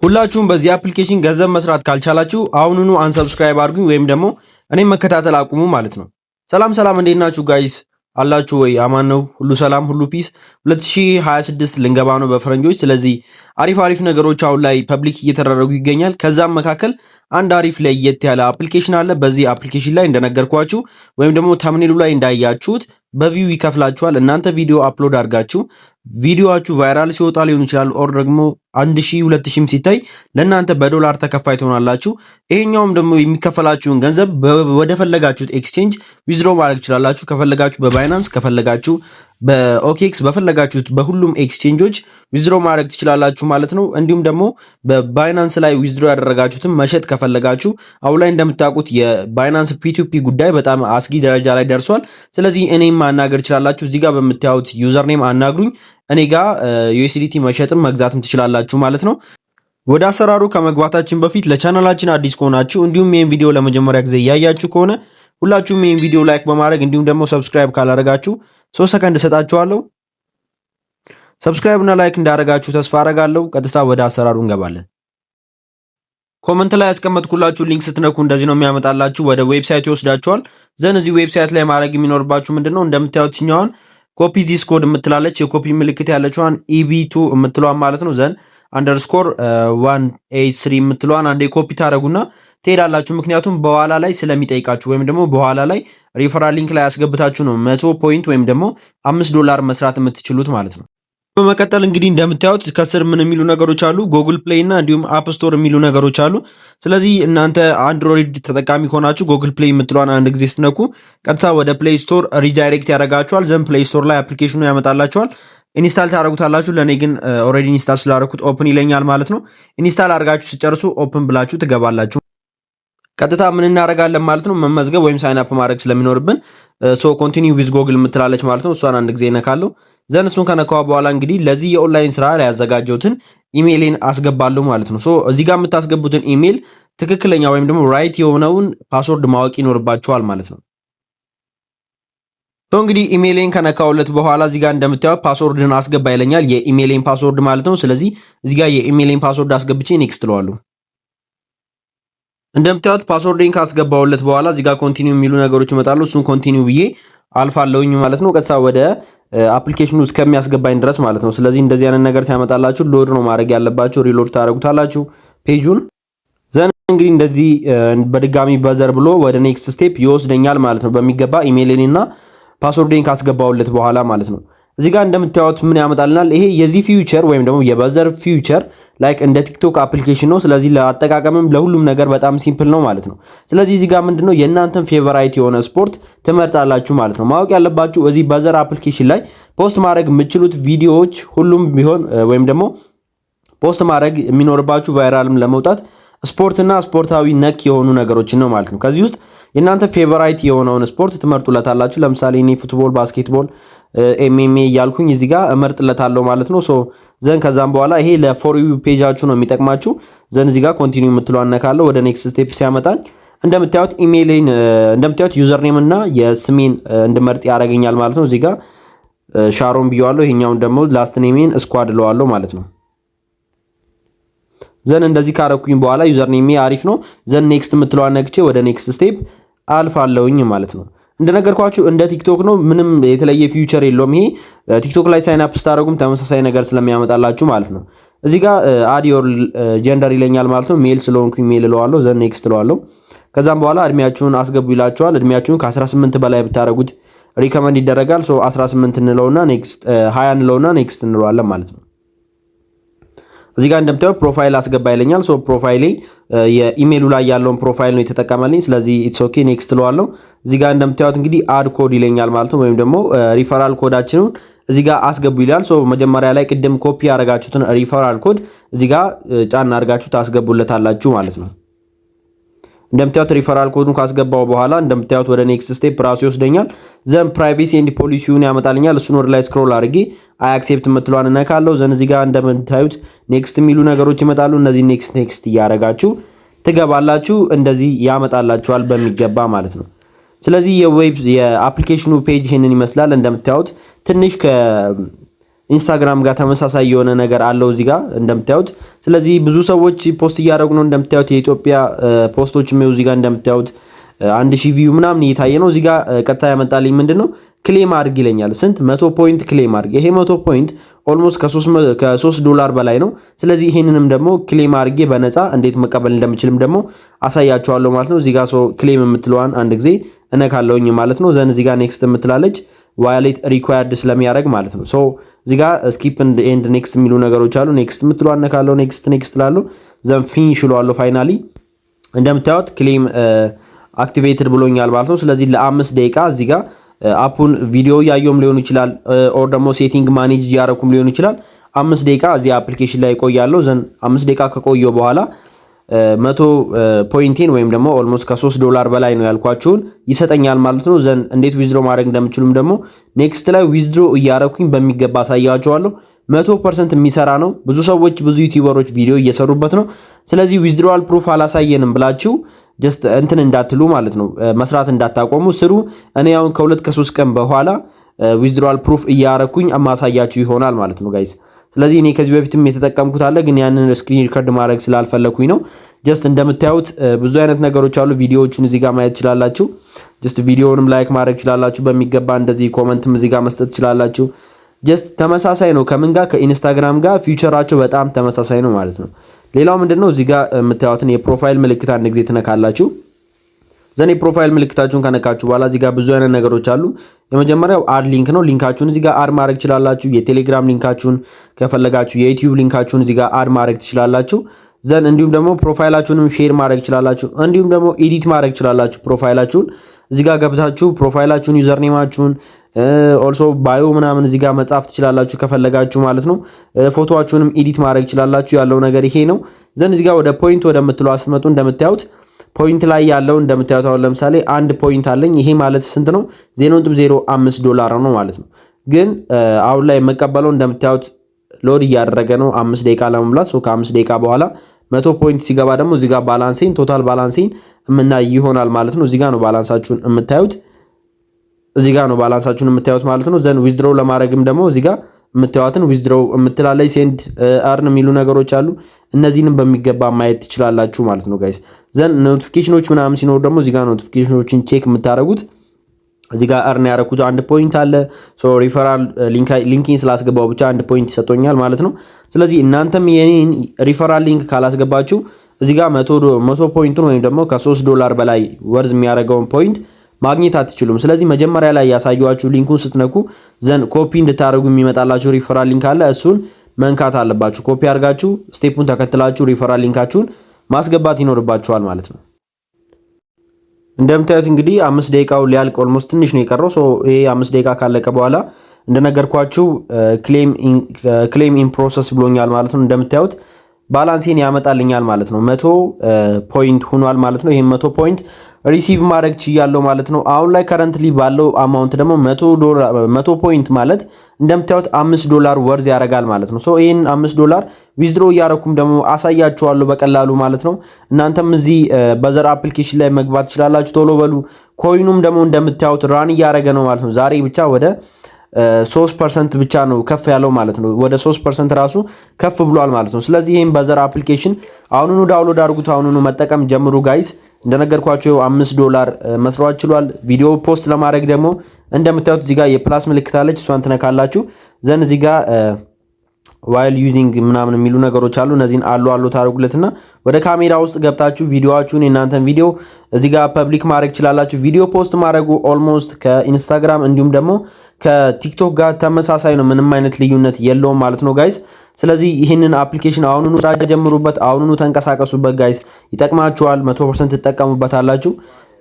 ሁላችሁም በዚህ application ገንዘብ መስራት ካልቻላችሁ አሁኑኑ unsubscribe አድርጉኝ ወይም ደግሞ እኔም መከታተል አቁሙ ማለት ነው። ሰላም ሰላም፣ እንዴት ናችሁ guys? አላችሁ ወይ? አማን ነው፣ ሁሉ ሰላም፣ ሁሉ peace። 2026 ልንገባ ነው በፈረንጆች። ስለዚህ አሪፍ አሪፍ ነገሮች አሁን ላይ public እየተደረጉ ይገኛል። ከዛም መካከል አንድ አሪፍ ለየት ያለ application አለ። በዚህ application ላይ እንደነገርኳችሁ ወይም ደግሞ thumbnail ኡ ላይ እንዳያችሁት በ view ይከፍላችኋል። እናንተ ቪዲዮ upload አድርጋችሁ ቪዲዮአችሁ viral ሲወጣ ሊሆን ይችላል፣ or ደግሞ 1000 2000ም ሲታይ ለእናንተ በዶላር ተከፋይ ትሆናላችሁ። ይሄኛውም ደግሞ የሚከፈላችሁን ገንዘብ ወደ ፈለጋችሁት exchange withdraw ማድረግ ትችላላችሁ። ከፈለጋችሁ በ Binance፣ ከፈለጋችሁ በ OKX፣ በፈለጋችሁት በሁሉም exchange ኦች withdraw ማድረግ ትችላላችሁ ማለት ነው። እንዲሁም ደግሞ በ Binance ላይ withdraw ያደረጋችሁትን መሸጥ ከፈለጋችሁ አሁን ላይ እንደምታውቁት የ Binance P2P ጉዳይ በጣም አስጊ ደረጃ ላይ ደርሷል። ስለዚህ እኔም ማናገር ትችላላችሁ። እዚህ ጋር በምታዩት username አናግሩኝ። እኔ ጋር USDT መሸጥም መግዛትም ትችላላችሁ ማለት ነው። ወደ አሰራሩ ከመግባታችን በፊት ለቻናላችን አዲስ ከሆናችሁ እንዲሁም ይህን ቪዲዮ ለመጀመሪያ ጊዜ እያያችሁ ከሆነ ሁላችሁም ይህን ቪዲዮ like በማድረግ እንዲሁም ደግሞ subscribe ካላደረጋችሁ 3 ሰከንድ እሰጣችኋለሁ። Subscribe እና like እንዳደረጋችሁ ተስፋ አረጋለሁ። ቀጥታ ወደ አሰራሩ እንገባለን። Comment ላይ ያስቀመጥኩላችሁ link ስትነኩ እንደዚህ ነው የሚያመጣላችሁ። ወደ website ይወስዳችኋል። Then እዚህ website ላይ ማድረግ የሚኖርባችሁ ምንድነው፣ እንደምታዩት ችኛዋን copy this code የምትላለች የኮፒ ምልክት ያለችዋን EB2 የምትለዋን ማለት ነው። Then _183 የምትለዋን አንዴ ኮፒ ታደረጉና ትሄዳላችሁ። ምክንያቱም በኋላ ላይ ስለሚጠይቃችሁ ወይም ደግሞ በኋላ ላይ referral link ላይ ያስገብታችሁ ነው 100 point ወይም ደግሞ 5 ዶላር መስራት የምትችሉት ማለት ነው። በመቀጠል እንግዲህ እንደምታዩት ከስር ምን የሚሉ ነገሮች አሉ? Google Play እና እንዲሁም App Store የሚሉ ነገሮች አሉ። ስለዚህ እናንተ Android ተጠቃሚ ከሆናችሁ Google Play የምትለዋን አንድ ጊዜ ስትነኩ ቀጥታ ወደ Play Store redirect ያደርጋችኋል። Then Play Store ላይ application ኑ ያመጣላችኋል። Install ታደርጉታላችሁ። ለእኔ ግን already install ስላደረኩት open ይለኛል ማለት ነው። Install አድርጋችሁ ስትጨርሱ open ብላችሁ ትገባላችሁ። ቀጥታ ምን እናደርጋለን ማለት ነው፣ መመዝገብ ወይም sign up ማድረግ ስለሚኖርብን so continue with Google የምትላለች ማለት ነው። እሷን አንድ ጊዜ እነካለሁ። Then እሱን ከነካው በኋላ እንግዲህ ለዚህ የኦንላይን ስራ ላይ ያዘጋጀሁትን ኢሜይሌን አስገባለሁ ማለት ነው። So እዚህ ጋር የምታስገቡትን ኢሜይል ትክክለኛ ወይም ደግሞ right የሆነውን password ማወቅ ይኖርባችኋል ማለት ነው። So እንግዲህ ኢሜይሌን ከነካውለት በኋላ እዚህ ጋር እንደምታዩት password ን አስገባ ይለኛል። የ email ኤን password ማለት ነው። ስለዚህ እዚህ ጋር የ email ኤን password አስገብቼ next እለዋለሁ። እንደምታዩት password ኤን ካስገባውለት በኋላ እዚህ ጋር continue የሚሉ ነገሮች ይመጣሉ። እሱን continue ብዬ አልፋለሁኝ ማለት ነው። ቀጥታ ወደ application ኑ እስከሚያስገባኝ ድረስ ማለት ነው። ስለዚህ እንደዚህ አይነት ነገር ሲያመጣላችሁ load ነው ማድረግ ያለባችሁ። Reload ታደርጉታላችሁ page ኡን። Then እንግዲህ እንደዚህ በድጋሚ buzzer ብሎ ወደ next step ይወስደኛል ማለት ነው። በሚገባ ኢሜይሌን እና password ኤን ካስገባውለት በኋላ ማለት ነው። እዚህ ጋር እንደምታዩት ምን ያመጣልናል? ይሄ የዚህ feature ወይም ደግሞ የ buzzer feature like እንደ TikTok application ነው። ስለዚህ ለአጠቃቀምም ለሁሉም ነገር በጣም simple ነው ማለት ነው። ስለዚህ እዚህ ጋር ምንድነው የእናንተን favorite የሆነ ስፖርት ትመርጣላችሁ ማለት ነው። ማወቅ ያለባችሁ እዚህ buzzer application ላይ post ማድረግ የምትችሉት ቪዲዮዎች ሁሉም ቢሆን ወይም ደግሞ post ማድረግ የሚኖርባችሁ viral ም ለመውጣት ስፖርትና ስፖርታዊ ነክ የሆኑ ነገሮችን ነው ማለት ነው። ከዚህ ውስጥ የእናንተ favorite የሆነውን ስፖርት ትመርጡለታላችሁ። ለምሳሌ እኔ football፣ basketball፣ MMA እያልኩኝ እዚህ ጋር እመርጥለታለሁ ማለት ነው። So then ከዛም በኋላ ይሄ ለ for you page ኣችሁ ነው የሚጠቅማችሁ። Then እዚህ ጋር continue የምትለዋን እነካለሁ። ወደ next step ሲያመጣኝ እንደምታዩት ኢሜይሌን እንደምታዩት username እና የስሜን እንድመርጥ ያደርገኛል ማለት ነው። እዚህ ጋር ሻሮን ብየዋለሁ። ይሄኛውን ደግሞ last name ኤን ስኳድ እለዋለሁ ማለት ነው። Then እንደዚህ ካረኩኝ በኋላ username ኤ አሪፍ ነው። Then next የምትለዋን ነክቼ ወደ next step አልፋለሁኝ ማለት ነው። እንደነገርኳችሁ እንደ TikTok ነው። ምንም የተለየ feature የለውም። ይሄ TikTok ላይ sign up ስታደርጉም ተመሳሳይ ነገር ስለሚያመጣላችሁ ማለት ነው። እዚህ ጋር add your gender ይለኛል ማለት ነው። Male ስለሆንኩኝ male እለዋለሁ። Then next እለዋለሁ። ከዛም በኋላ እድሜያችሁን አስገቡ ይላችኋል። እድሜያችሁን ከ18 በላይ ብታደርጉት recommend ይደረጋል። So 18 እንለውና next፣ 20 እንለውና next እንለዋለን ማለት ነው። እዚህ ጋር እንደምታየው profile አስገባ ይለኛል። So profile ኤ የኢሜይሉ ላይ ያለውን profile ነው የተጠቀመልኝ። ስለዚህ it's okay, next እለዋለሁ። እዚህ ጋር እንደምታዩት እንግዲህ add code ይለኛል ማለት ነው። ወይም ደግሞ referral code ኣችንን እዚህ ጋር አስገቡ ይላል። So መጀመሪያ ላይ ቅድም ኮፒ ያደረጋችሁትን referral code እዚህ ጋር ጫን አድርጋችሁ ታስገቡለታላችሁ ማለት ነው። እንደምታዩት referral code ኡን ካስገባው በኋላ እንደምታዩት ወደ next step ራሱ ይወስደኛል። Then privacy and policy ውን ያመጣልኛል። እሱን ወደ ላይ scroll አድርጌ I accept የምትለዋን እነካለሁ። Then እዚህ ጋር እንደምታዩት next የሚሉ ነገሮች ይመጣሉ። እነዚህ next next እያደረጋችሁ ትገባላችሁ። እንደዚህ ያመጣላችኋል በሚገባ ማለት ነው። ስለዚህ የ web የ application ኑ page ይህንን ይመስላል። እንደምታዩት ትንሽ ከ ኢንስታግራም ጋር ተመሳሳይ የሆነ ነገር አለው እዚህ ጋር እንደምታዩት። ስለዚህ ብዙ ሰዎች post እያደረጉ ነው እንደምታዩት። የኢትዮጵያ post ኦች እዚህ ጋር እንደምታዩት 1000 view ምናምን እየታየ ነው። እዚህ ጋር ቀጥታ ያመጣልኝ ምንድን ነው? Claim አድርግ ይለኛል። ስንት? 100 point claim አድርግ። ይሄ 100 point almost ከ3 ዶላር በላይ ነው። ስለዚህ ይሄንንም ደግሞ claim አድርጌ በነፃ እንዴት መቀበል እንደምችልም ደግሞ አሳያችኋለሁ ማለት ነው። እዚህ ጋር so claim የምትለዋን አንድ ጊዜ እነካለሁኝ ማለት ነው። Then እዚህ ጋር next የምትላለች wallet required ስለሚያደርግ ማለት ነው። So እዚህ ጋር skip and next የሚሉ ነገሮች አሉ። Next የምትለዋን እነካለሁ። Next next እላለሁ። Then finish እለዋለሁ። Finally እንደምታዩት claim activated ብሎኛል ማለት ነው። ስለዚህ ለ5 ደቂቃ እዚህ ጋር app ኡን ቪዲዮ እያየሁም ሊሆን ይችላል፣ or ደግሞ setting manage እያረኩም ሊሆን ይችላል። 5 ደቂቃ እዚህ application ላይ እቆያለሁ። Then 5 ደቂቃ ከቆየሁ በኋላ 100 point ኤን ወይም ደግሞ almost ከ3 ዶላር በላይ ነው ያልኳችሁን ይሰጠኛል ማለት ነው። Then እንዴት withdraw ማድረግ እንደምችሉም ደግሞ next ላይ withdraw እያረኩኝ በሚገባ አሳያችኋለሁ። 100% የሚሰራ ነው። ብዙ ሰዎች፣ ብዙ YouTuber ኦች ቪዲዮ እየሰሩበት ነው። ስለዚህ withdrawal proof አላሳየንም ብላችሁ just እንትን እንዳትሉ ማለት ነው፣ መስራት እንዳታቆሙ ስሩ። እኔ አሁን ከ2 ከ3 ቀን በኋላ withdrawal proof እያረኩኝ ማሳያችሁ ይሆናል ማለት ነው guys። ስለዚህ እኔ ከዚህ በፊትም የተጠቀምኩት አለ፣ ግን ያንን screen record ማድረግ ስላልፈለኩኝ ነው። Just እንደምታዩት ብዙ አይነት ነገሮች አሉ። ቪዲዮዎቹን እዚህ ጋር ማየት ትችላላችሁ። Just ቪዲዮውንም like ማድረግ ትችላላችሁ በሚገባ፣ እንደዚህ comment ም እዚህ ጋር መስጠት ትችላላችሁ። Just ተመሳሳይ ነው ከምን ጋር? ከኢንስታግራም ጋር feature ኣቸው በጣም ተመሳሳይ ነው ማለት ነው። ሌላው ምንድነው? እዚህ ጋር የምታዩትን የ profile ምልክት አንድ ጊዜ ትነካላችሁ። Then የ profile ምልክታችሁን ከነካችሁ በኋላ እዚህ ጋር ብዙ አይነት ነገሮች አሉ። የመጀመሪያው add link ነው። Link ኣችሁን እዚህ ጋር add ማድረግ ትችላላችሁ። የቴሌግራም link ኣችሁን ከፈለጋችሁ የዩቲዩብ link ኣችሁን እዚህ ጋር add ማድረግ ትችላላችሁ። Then እንዲሁም ደግሞ profile ኣችሁንም share ማድረግ ትችላላችሁ። እንዲሁም ደግሞ edit ማድረግ ትችላላችሁ። Profile ኣችሁን እዚህ ጋር ገብታችሁ profile ኣችሁን፣ username ኣችሁን፣ also bio ምናምን እዚህ ጋር መጻፍ ትችላላችሁ ከፈለጋችሁ ማለት ነው። ፎቶዋችሁንም edit ማድረግ ትችላላችሁ። ያለው ነገር ይሄ ነው። Then እዚህ ጋር ወደ point ወደምትለው ስትመጡ እንደምታዩት point ላይ ያለው እንደምታዩት አሁን ለምሳሌ አንድ point አለኝ። ይሄ ማለት ስንት ነው? 0.05 ዶላር ነው ማለት ነው። ግን አሁን ላይ የምቀበለው እንደምታዩት load እያደረገ ነው 5 ደቂቃ ለመሙላት። So ከ5 ደቂቃ በኋላ 100 point ሲገባ ደግሞ እዚህ ጋር balance ኤን፣ total balance ኤን የምናይ ይሆናል ማለት ነው። እዚህ ጋር ነው balance ኣችሁን የምታዩት። እዚህ ጋር ነው balance ኣችሁን የምታዩት ማለት ነው። Then withdraw ለማድረግም ደግሞ እዚህ ጋር የምታዩትን withdraw የምትላለች፣ send፣ earn የሚሉ ነገሮች አሉ። እነዚህንም በሚገባ ማየት ትችላላችሁ ማለት ነው guys። Then notification ኖች ምናምን ሲኖሩ ደግሞ እዚህ ጋር notification ኖችን check የምታደርጉት። እዚህ ጋር earn ያደረኩት አንድ point አለ። So referral link ኤን ስላስገባው ብቻ አንድ point ይሰጠኛል ማለት ነው። ስለዚህ እናንተም የኔን referral link ካላስገባችሁ እዚህ ጋር 100 point ኡን ወይም ደግሞ ከ3 ዶላር በላይ worth የሚያደርገውን point ማግኘት አትችሉም። ስለዚህ መጀመሪያ ላይ ያሳየኋችሁ link ኡን ስትነኩ then copy እንድታደርጉ የሚመጣላችሁ referral link አለ። እሱን መንካት አለባችሁ። ኮፒ አድርጋችሁ step ኡን ተከትላችሁ referral link ኣችሁን ማስገባት ይኖርባችኋል ማለት ነው። እንደምታዩት እንግዲህ 5 ደቂቃው ሊያልቅ almost ትንሽ ነው የቀረው። So ይሄ 5 ደቂቃ ካለቀ በኋላ እንደነገርኳችሁ claim in process ብሎኛል ማለት ነው። እንደምታዩት balance ኤን ያመጣልኛል ማለት ነው። 100 point ሆኗል ማለት ነው። ይሄን 100 point receive ማድረግ ችያለሁ ማለት ነው። አሁን ላይ currently ባለው amount ደግሞ 100 point ማለት እንደምታዩት 5 ዶላር worth ያደርጋል ማለት ነው። So ይሄን 5 ዶላር withdraw እያረኩም ደግሞ አሳያችኋለሁ በቀላሉ ማለት ነው። እናንተም እዚህ በዘር application ላይ መግባት ትችላላችሁ። ቶሎ በሉ። Coin ኑም ደግሞ እንደምታዩት run እያደረገ ነው ማለት ነው። ዛሬ ብቻ ወደ 3% ብቻ ነው ከፍ ያለው ማለት ነው። ወደ 3% ራሱ ከፍ ብሏል ማለት ነው። ስለዚህ ይህም በዘር application አሁኑኑ download አድርጉት፣ አሁኑኑ መጠቀም ጀምሩ guys። እንደነገርኳችሁ 5 ዶላር መስራት ችሏል። ቪዲዮ post ለማድረግ ደግሞ እንደምታዩት እዚህ ጋር የ plus ምልክት አለች፣ እሷን ትነካላችሁ። Then እዚህ ጋር while using ምናምን የሚሉ ነገሮች አሉ። እነዚህን allow allow ታደርጉለትና ወደ ካሜራ ውስጥ ገብታችሁ ቪዲዮአችሁን፣ የእናንተን ቪዲዮ እዚህ ጋር public ማድረግ ትችላላችሁ። ቪዲዮ post ማድረጉ almost ከኢንስታግራም እንዲሁም ደግሞ ከቲክቶክ ጋር ተመሳሳይ ነው። ምንም አይነት ልዩነት የለውም ማለት ነው guys። ስለዚህ ይህንን application አሁኑኑ ስራ ጀምሩበት፣ አሁኑኑ ተንቀሳቀሱበት guys፣ ይጠቅማችኋል። 100% ትጠቀሙበታላችሁ።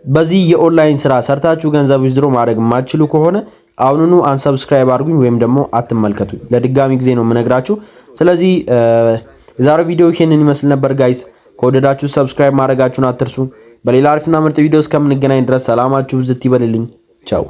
በዚህ የኦንላይን ስራ ሰርታችሁ ገንዘብ withdraw ማድረግ የማትችሉ ከሆነ አሁኑኑ unsubscribe አድርጉኝ ወይም ደግሞ አትመልከቱ። ለድጋሚ ጊዜ ነው የምነግራችሁ። ስለዚህ የዛሬው ቪዲዮ ይሄንን ይመስል ነበር guys። ከወደዳችሁ subscribe ማድረጋችሁን አትርሱ። በሌላ አሪፍና ምርጥ ቪዲዮ እስከምንገናኝ ድረስ ሰላማችሁ ብዝት ይበልልኝ። ቻው።